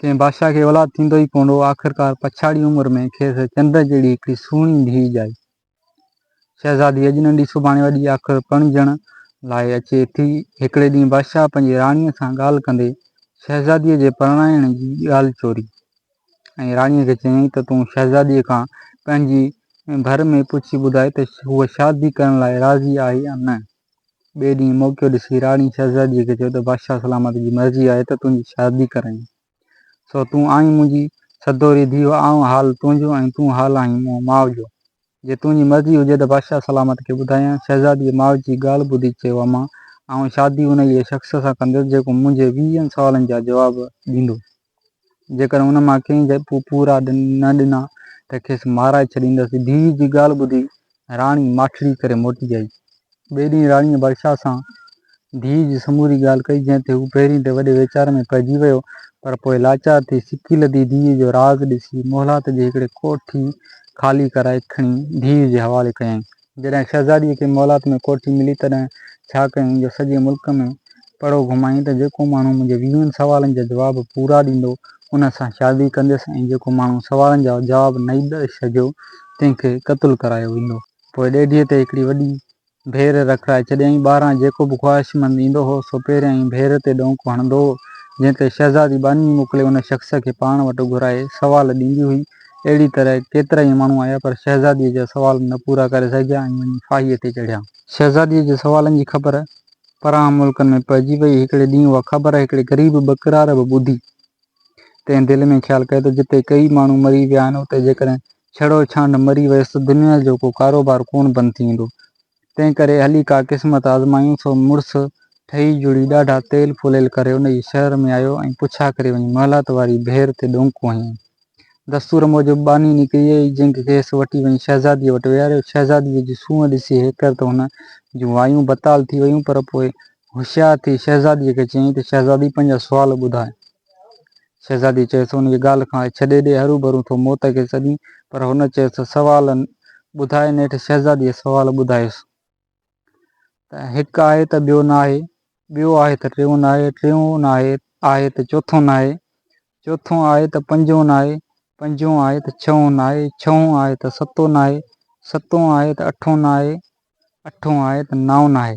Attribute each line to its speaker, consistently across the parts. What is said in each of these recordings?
Speaker 1: ڪنهن بادشاهه کي اولاد ٿيندو ئي ڪونه هو. آخرڪار پڇاڙي عمر ۾ کيس چنڊ جهڙي هڪڙي سهڻي ڌيء ڄائي. شهزادي اڄ ننڍي سڀاڻي وڏي آخر پرڻجڻ لاء اچي ٿي. هڪڙي ڏينهن بادشاهه پنهنجي راڻيء سان ڳالهه ڪندي شهزاديء جي پرڻائڻ جي ڳالهه چوري ۽ راڻيء کي چيائين ته تون شهزاديء کان پنهنجي ڀر ۾ پڇي ٻڌاء ته هوء شادي ڪرڻ لاء راضي آهي يا نه؟ ٻئي ڏينهن موقعو ڏسي راڻي شهزاديء کي چيو ته بادشاهه سلامت جي مرضي آهي ته تنهنجي شادي ڪرايان. سو تون آهين منهنجي سدوري ڌيء، آئون حال تنهنجو ۽ تون حال آهين مون ماء جو. جي تنهنجي مرضي هجي ته بادشاهه سلامت کي ٻڌايان. شهزاديء ماء جي ڳالهه ٻڌي چيو امان، آئون شادي انهيء شخص سان ڪندس جيڪو منهنجي ويهن سوالن جا جواب ڏيندو. جيڪڏهن ان مان ڪنهن جا پورا نه ڏنا ته کيس مارائي ڇڏيندس. ڌيء جي ڳالهه ٻڌي راڻي ماٺڙي ڪري موٽي آئي. ٻئي ڏينهن راڻيء بادشاهه سان ڌيء جي سموري ڳالهه ڪئي، جنهن تي هو پهرين ته وڏي ويچار ۾ پئجي ويو، پر پوء لاچار ٿي سڪي لڌي ڌيء جو راز ڏسي محلات جي هڪڙي ڪوٺي خالي ڪرائي کڻي ڌيء جي حوالي ڪيائين. جڏهن شهزاديء کي محلات ۾ ڪوٺي ملي، تڏهن ڇا ڪيائين جو سڄي ملڪ ۾ پڙهو گهمائين ته جيڪو ماڻهو منهنجي ويهن سوالن جا جواب پورا ڏيندو، ان سان شادي ڪنديس ۽ جيڪو ماڻهو سوالن جا جواب نه ڏئي سگهيو، تنهن کي قتل ڪرايو ويندو. پوء ڏيڍيء تي هڪڙي وڏي ڀير رکرائي ڇڏيائين. ٻاهران جيڪو به خواهشمند ايندو هو، سو پهريائين ڀير تي ڏونڪو هڻندو هو، جنهن تي شهزادي ٻانهي موڪلي ان شخص کي پاڻ وٽ گهرائي سوال ڏيندي هئي. اهڙي طرح ڪيترائي ماڻهو آيا، پر شهزاديء جا سوال نه پورا ڪري سگهيا ۽ وڃي ڦاهيء تي چڙهيا. شهزاديء جي سوالن جي خبر پرانهن ملڪن ۾ پئجي وئي. هڪڙي ڏينهن اها خبر هڪڙي غريب ٻڪرار به ٻڌي. تنهن دل ۾ خيال ڪيو ته جتي ڪيئي ماڻهو مري ويا آهن، اتي جيڪڏهن ڇڙو ڇانڊ مري ويس ته دنيا جو ڪو ڪاروبار ڪونه بند ٿي ويندو. تنهن ڪري هلي ڪا قسمت آزمايون. سو مڙس ٺهي جڙي ڏاڍا تيل ڦليل ڪري انهيء شهر ۾ آيو ۽ پڇا ڪري وڃي محلات واري ڀير تي ڏونڪو هنيائين. دستور موجب ٻانهي نڪري آئي، جنهن کي کيس وٺي وڃي شهزاديء وٽ ويهاريو. شهزاديء جي سونهن ڏسي هيڪر ته هن جون وايون بتال ٿي ويون، پر پوء هوشيار ٿي شهزاديء کي چيائين ته شهزادي پنهنجا سوال ٻڌاء. شهزاديء چيس ته انهيء ڳالهه کان ڇڏي ڏي، هروڀرو ٿو موت کي سڏين. پر هن چيس ته سوال ٻڌاء. نيٺ شهزاديء سوال ٻڌايس. ته هڪ آهي ته ٻيو ناهي، ٻيو آهي ته ٽيون ناهي، ٽيون ناهي آهي ته چوٿون ناهي، چوٿون آهي ته پنجون ناهي، پنجون آهي ته ڇهون ناهي، ڇهون آهي ته ستون ناهي، ستون آهي ته اٺون ناهي، اٺون آهي ته نائون ناهي،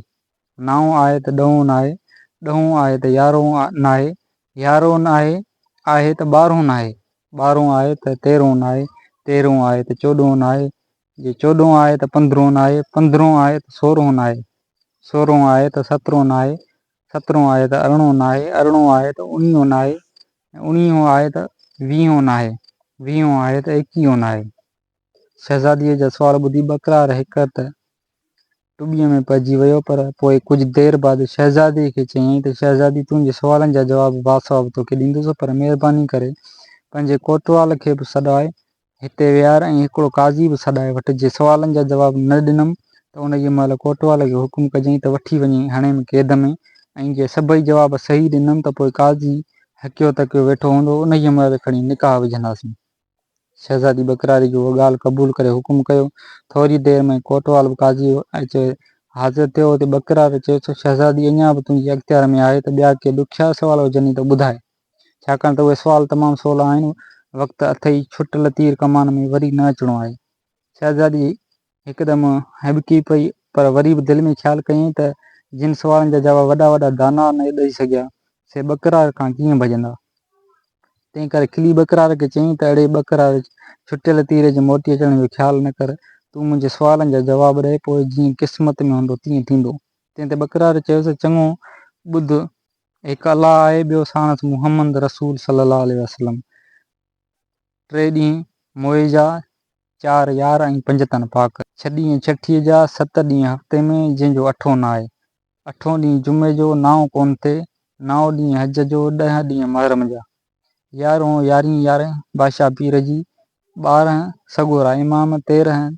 Speaker 1: نائون آهي ته ڏهون ناهي، ڏهون آهي ته يارهون ناهي، يارهون ناهي آهي ته ٻارهون ناهي، ٻارهون آهي ته تيرهون ناهي، تيرهون آهي ته چوڏهون ناهي، جي چوڏهون آهي ته پندرهون ناهي، پندرهون آهي ته سورهون ناهي، سورهون آهي ته سترهون ناهي، سترهون آهي ته ارڙهون ناهي، ارڙهون آهي ته اڻيهون ناهي، ۽ اڻيهون آهي ته ويهون ناهي، ويهون آهي ته ايڪيهون ناهي. شهزاديء جا سوال ٻڌي ٻڪرار هيڪر ته ٽٻيء ۾ پئجي ويو، پر پوء ڪجهه دير بعد شهزاديء کي چيائين ته شهزادي تنهنجي سوالن جا جواب باثواب توکي ڏيندس، پر مهرباني ڪري پنهنجي ڪوٽوال کي به سڏاء هتي ويهار ۽ هڪڙو قاضي به سڏائي وٺ، جي سوالن جا جواب نه ڏنم ته انهيء مهل ڪوٽوال کي حڪم ڪجئين ته وٺي وڃي هڻيم قيد ۾، ۽ جي سڀئي جواب صحيح ڏنم ته پوء قاضي هڪيو تڪيو ويٺو هوندو، انهيء مهل کڻي نڪاح وجهنداسين. شهزادي ٻڪراري جي اها ڳالهه قبول ڪري حڪم ڪيو. ٿوريء دير ۾ ڪوٽوال به قاضي اچي حاضر ٿيو. اتي ٻڪرار چيس، شهزادي اڃا به تنهنجي اختيار ۾ آهي ته ٻيا ڪي ڏکيا سوال هجنئي ته ٻڌاء. ڇاڪاڻ ته اهي سوال تمام سولا آهن، وقت اٿئي، ڇٽل تير ڪمان ۾ وري نه اچڻو آهي. شهزادي هڪدم هٻڪي پئي، پر وري به دل ۾ خيال ڪيائين ته جن سوالن جا جواب وڏا وڏا داناء نه ڏئي سگهيا، سي ٻڪرار کان ڪيئن ڀڄندا؟ تنهن ڪري کلي ٻڪرار کي چيائين ته اڙي ٻڪرار، ڇٽيل تير جي موٽي اچڻ جو خيال نه ڪر، تون منهنجي سوالن جا جواب ڏي، پوء جيئن قسمت ۾ هوندو تيئن ٿيندو. تنهن تي ٻڪرار چيس ته چڱو ٻڌ، هڪ الله آهي، ٻيو ساڻس محمد رسول صلي الله عليه وسلم. ٽي ڏينهن موئي جا، چار يار ۽ پنج تن پاڪ. ڇهه ڏينهن ڇٺيء جا، ست ڏينهن هفتي ۾، جنهن جو اٺون ناهي. اٺون ڏينهن جمعي جو، نائون ڪونه ٿئي. نائون ڏينهن حج جو، ڏهه ڏينهن محرم جا. يارهون يارهين يارهين بادشاهه پير جي، 12 سڳورا امام، 13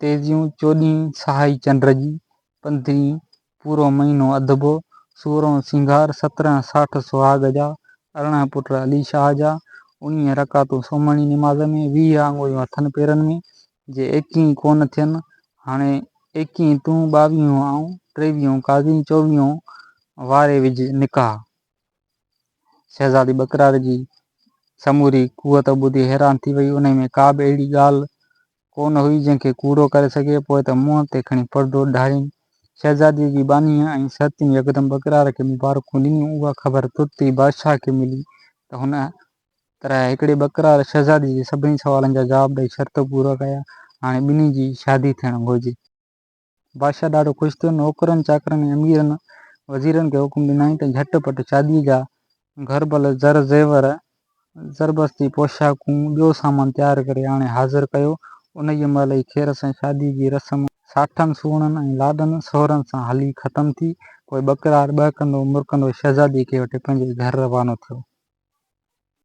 Speaker 1: تيزيون چوڏهين سهائي چنڊ جي، پندرهين پورو مهينو اڌبو، سورهون سينگار، 17 ساٺ سهاڳ جا، 18 پٽ علي شاهه جا، 19 رڪعتون سومهڻي نماز ۾، 20 آڱريون هٿن پيرن ۾، جي ايڪيهين ڪونه ٿين، هاڻي ايڪيهين تون، ٻاويهون آئون، ٽيويهون قاضي، چوويهون واري وجهه نڪاح. شهزادي ٻڪرار جي سموري قوت ٻڌي حيران ٿي وئي. انهي ۾ ڪا به اهڙي ڳالهه ڪو نه هئي، جنهن کي ڪوڙو ڪري سگهي. پوء ته منهن تي کڻي پڙدو ڍارين. شهزاديء جي ٻانهيء ۽ سرتين يڪدم ٻڪرار کي مبارڪون ڏنيون. اها خبر ترت ئي بادشاهه کي ملي ته هن طرح هڪڙي ٻڪرار شهزاديء جي سڀني سوالن جا جواب ڏئي شرط پورا ڪيا. هاڻي ٻنهي جي شادي ٿيڻ گهرجي. بادشاهه ڏاڍو خوش ٿيو. نوڪرن چاڪرن ۽ اميرن وزيرن کي حڪم ڏنائين ته جهٽ پٽ شاديء جا گهربل زر زيور، زربستي پوشاڪون، ٻيو سامان تيار ڪري آڻي حاضر ڪيو. انهيء مهل ئي خير سان شاديء جي رسم ساٺن سوڻن ۽ لاڏن سهرن سان هلي ختم ٿي. پوء ٻڪرار ٻهڪندو مرڪندو شهزاديء کي وٺي پنهنجي گهر روانو ٿيو.